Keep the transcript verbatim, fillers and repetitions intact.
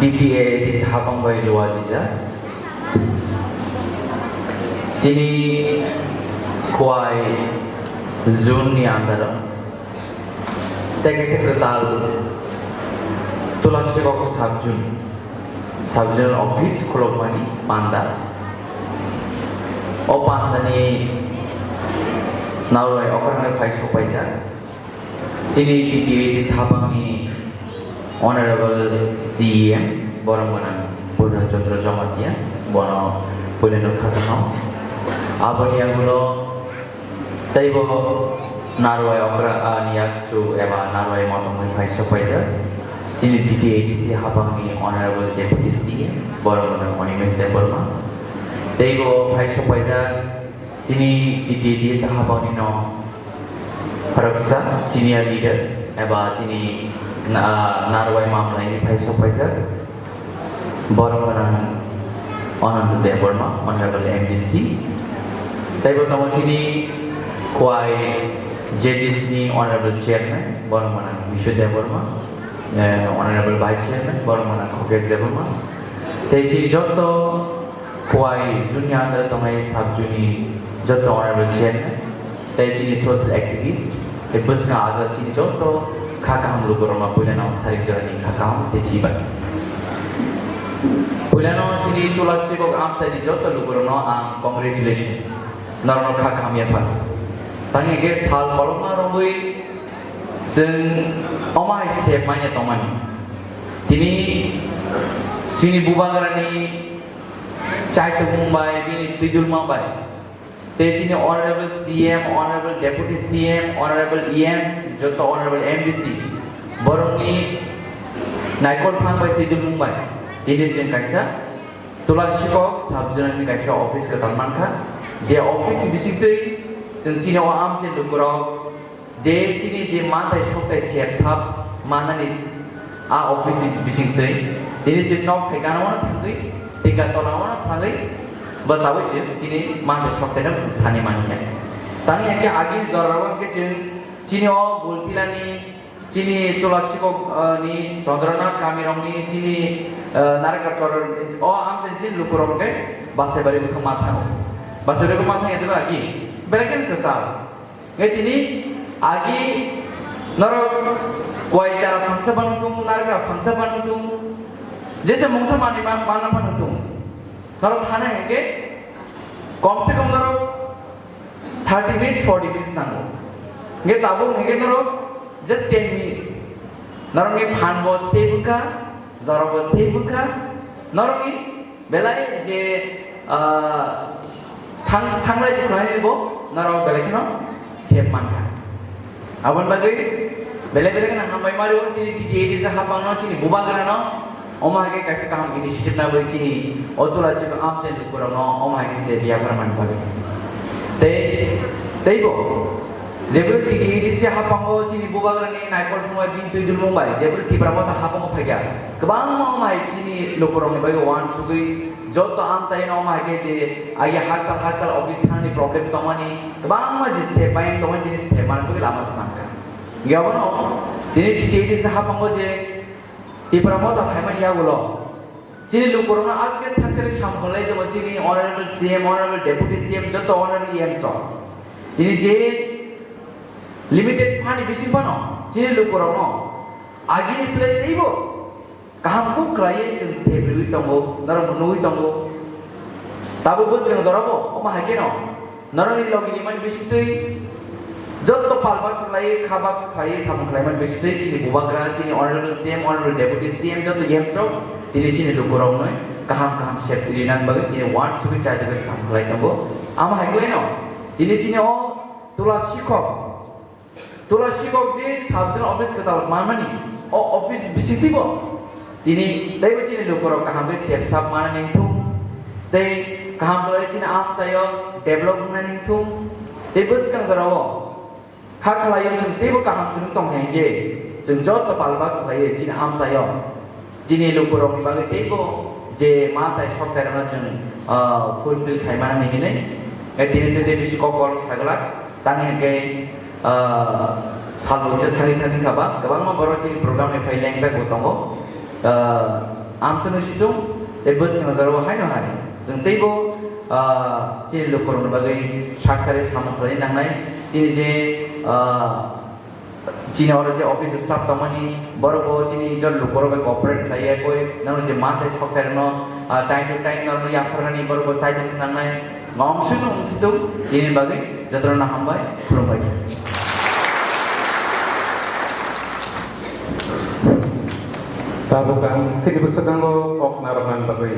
T T A T C hapang bai luajijak. Chini Khowai zone ni under o tei kaisa kwtal Tulasibok sub zone, sub zonal office khulokmani panda. O pandani narwai okrangwi phai sokpaijak. Chini T T A T C hapangni Honorable C E M, borom gwnang Purna Chandra Jamatia, bono puilano kha kaham. Aboni yagulo teibo narwai okra, ani yakchu eba narwai motongwi phai sokpaijak. Chini T T A T C hapangni Honorable Deputy C E M, borom gwnang Animesh Debbarma. Teibo phai sokpaijak. Chini T T A T C hapangni no khoroksa senior leader eba chini na-, narwai mamlaini phai sokpaijak, borom gwnang Ananda Debbarma, Honorable M D C. Teibo tongo chini Khowai Z D C ni Honorable Chairman, borom gwnang Bishu Debbarma, eh, Honorable Vice Chairman, borom gwnang Khokesh Debbarma. Tei chini joto Khowai zone ni under o tongnai sub zone ni joto honorable chairman tei chini social activist tei bwskango ajak chini joto kha kaham lukurokno puilano sarik jorani kha kaham tei chibai. Puilano chini Tulasibok amchaini joto lukurokno ang congratulation, norokno kha kaham yaphar. Tangwi khe sal kolokma romwi chwng omo hai sep manya tongmani. Tini chini bubagrani chaitokmung bai, bini twidulma bai, tei chini Honorable C M, Honorable Deputy C M, Honorable E Ms, joto Honorable M D C, borokni naikol phang bai, twidulmung bai, tini chwng kaisa Tulasibok sub zonal ni kaisa office kwtal mankha, je office ni bisingtwi chwng chini o amchaini lukurok, je chini je manthai sokthai sep sap manani a office ni bisingtwi, tini chini nok thai gana wano thangwi, tika tola wano thangwi, bwchawi chini, chini manthai sokthai no sani mankha. Tani hwnkhe agi jora o hwnkhe chini, chini o Bultilani, chini Tulasibok, ah, ni Chandranath kami rokni, chini, ah, Narakachor o amchaini chini lukurok hwnkhe Basaibari bwkhak ma thango. Basaibari bwkhak ma thangya tebo agi, belai kheno kwchal. Ngai tini agi norok koi chara phangsa phano tung, narikra phangsa phano tung, jesa mungsa manwi ma-, manna phano tung. Norok thana hwnkhe kom se kom norok thirty minutes, forty minutes nango. Hwnkhe tabuk hwnkhe norok just ten minutes. Norokni phan bo save wngkha, jora bo save wngkha, norokni belai je, ah, thang-, thanglai se khlainai bo norok belai kheno save mankha. Aboni bagwi belai belai kheno hambai mari o chini T T A T C hapangno, chini bubagrano, omo hai khe kaisa kaham initiative nabwi chini o Tulasibok amchaini lukurokno omo hai khe save yaphar mani bagwi. Tei, teibo Jebwrwi T T A T C hapango chini bubagrani naikol phungbai bini twi dulmung bai, jebwrwi Tipra Motha hapango phaikha, kwbangma omo hai chini lukurokni bagwi uansugwi joto amchaino omo hai khe je agi haksal haksal office thangnani problem tongmani, kwbangma je sep bai tongmani, tini sep manwi bagwi lama smankha. Yabono tini T T A T C hapango je Tipra Motha phaimani yagulo chini lukurokno aske sakhe samkholai tongo chini Honorable C M, Honorable Deputy C M, joto Honorable E M rok. Tini je limited fund ni bising phano chini lukurokno agini slai teibo kaham kuk khlaiwi chwng sep riwi tongo, norok nugwi tongo. Tabuk bwswk jorabo omo hai kheno norokni logi rimani bisingtwi joto palbak se khlaiwi, khabak se khlaiwi, samung khlaimani bisingtwi chini bubagra, chini Honorable C M, Honorable Deputy C M, joto E M rok tini chini lukurokno kaham kaham sep rinani bagwi tini uansugwi chaijagwi samung khlai tongo. Amo hai khlaino tini chini o Tulasibok, Tulasibok je sub zonal office kwtal manmani, o office bisingtwibo tini teibo chini lukurok kaham khe sep sap manani wngthung, tei kaham khlai chini amchaio develop wngnani wngthung, tei bwskang jorao kha khlaio chwng teibo kaham kwrwng tong kha hinkhe chwng joto palbak se khlaiwi chini amchaio chini lukurokni bagwi teibo je ma tai sok tai rokno chwng, ah, fulfill khai mani hinwi. Tei tini tei tei bisi kok kolok saglak tani hinkhe, ah, sal bo kisa thangwi thangwi kha ba kwbangma borok chini program ni phai lengjak bo tongo. Ah, Amsano situng, tei bwskango jorao haino hai. Chwng teibo, ah, chini lukurokni bagwi saktharwi samung khlaina nangnai. Chini je, ah, chini oro je office staff tongmani, borokbo chini jor lukurok bai cooperate khlaiya koi, nangno je manthai sokthai rokno, ah, time to time nangno yapharnani borokbo side nangnai. Ngong sunu wng situng, ini bagwi jotono hambai, khulumbai. Tabuk ang sini bwskango kok narwknani bagwi.